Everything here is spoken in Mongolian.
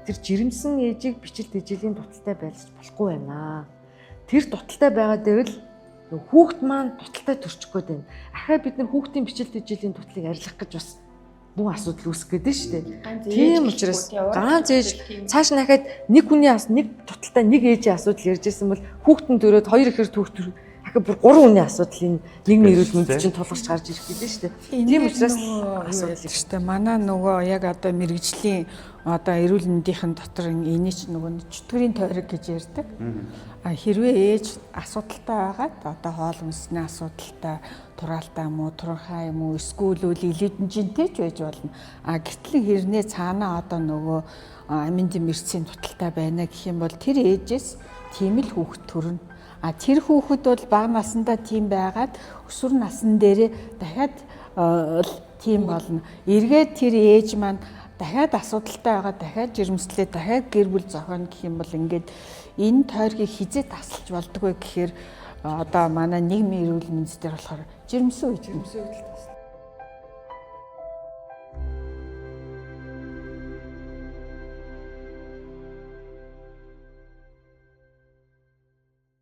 Тэр жирэмсэн ээжийг бичил тэжээлийн дуталтай байлгаж болохгүй байна. Тэр дуталтай байгаад байвал хүүхд маань дуталтай төрчих гээд байна. Ахаа бид нар хүүхдийн бичил тэжээлийн дутлыг арилгах гэж бас бүх асуудал үүсэх гээд нь шүү дээ. Тийм учраас ганц ээж цааш нь ахаад нэг хүний ас нэг дуталтай нэг ээжийн асуудал ярьж исэн бол хүүхдэн төрөөд хоёр ихээр түүх төр ахаа бүр гурван хүний асуудал энэ нийгмийн эрүүл мэнд чинь тулгарч гарч ирэх гээд нь шүү дээ. Тийм учраас асуудал шүү дээ. Манай нөгөө яг одоо мэрэгжлийн одоо эрүүл мэндийн дотор энийг ч нөгөө чөтгөрийн тойрог гэж ярьдаг. А хэрвээ ээж асуудалтай байгаад одоо хоол хүнсний асуудалтай, тураалтай юм уу, турхаа юм уу, эсвэл илүүдэнжинтэй ч байж болно. А гэтэл хэрнээ цаанаа одоо нөгөө амин дэмэрцийн дуталтай байна гэх юм бол тэр ээжээс тийм л хүүхэд төрнө. А тэр хүүхэд бол бага насндаа тийм байгаад өсвөр насн дээрээ дахиад тийм болно. Эргээд тэр ээж маань дахиад асуудалтай байгаа, дахиад жирэмслээ, дахиад гэр бүл зохионо гэх юм бол ингээд энэ тойргийг хизээ тасалж болдгоо гэхээр одоо манай нийгмийн эрүүл мэнд дээр болохоор жирэмсэн үе жирэмсэн үед л.